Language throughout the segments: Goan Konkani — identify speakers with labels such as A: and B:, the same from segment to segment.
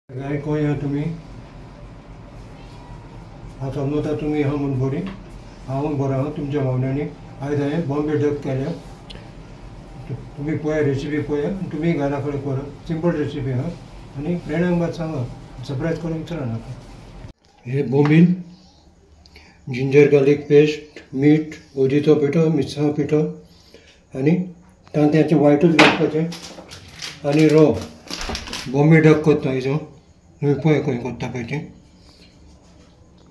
A: काय खंय तुमी हांव समजता तुमी आहा म्हूण बरी, हांव बरो आहा तुमच्या भावनांनी. आयज हांवें बॉम्बे डक केल्या, तुमी पळया रेसिपी पळया आनी तुमी घरा कडेन करा. सिंपल रेसिपी आहा आनी फ्रेंडांक मात सांगा, सरप्रायज करूंक विसरा नाका. हे बोंबील, जिंजर गार्लीक पेस्ट, मीठ, हळदीचो पिठो, मिरसांग पिठो आनी तांत्याचें वायटूच घालपाचें आनी रव. बॉम्बे डक करता हेजो तुमी पळय खंय करता पळय तें.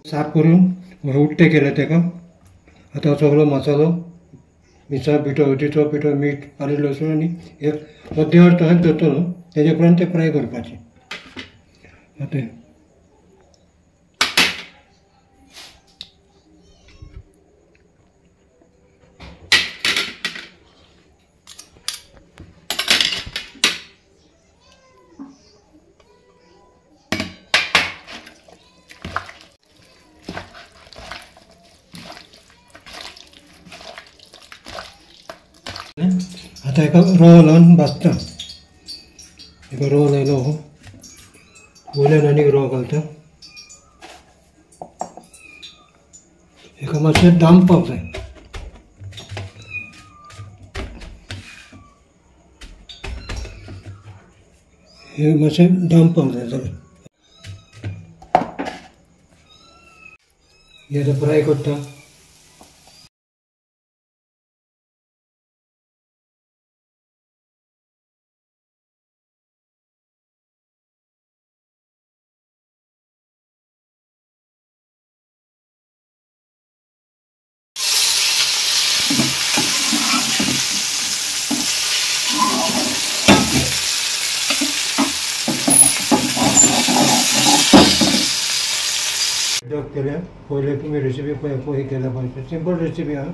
A: साफ करून उडटे केलें ताका. आतां सगळो मसालो, मिरसांग पिठो, हळदीचो पिठो, मीठ, आनी लसूण आनी एक अर्दें वर तशेंच दवरतलो. तेजे उपरांत तें फ्राय करपाचें. आतां आतां एका रवो लावन भाजता. एका रवो लायलो हो, वयल्यान आनीक रवो घालता. एका मातशें दामपाक जाय. हे मातशें दामपाक जाय जालें. हे आतां फ्राय करता. डक केल्या पयले तुमी रेसिपी पळय पळय केल्या पळय. सिंपल रेसिपी आहा.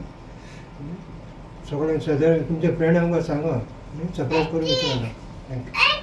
A: सगळ्यांक सगळ्या तुमच्या फ्रेंडांक सांगा आनी सरप्रायज करून विचारा. Thank you.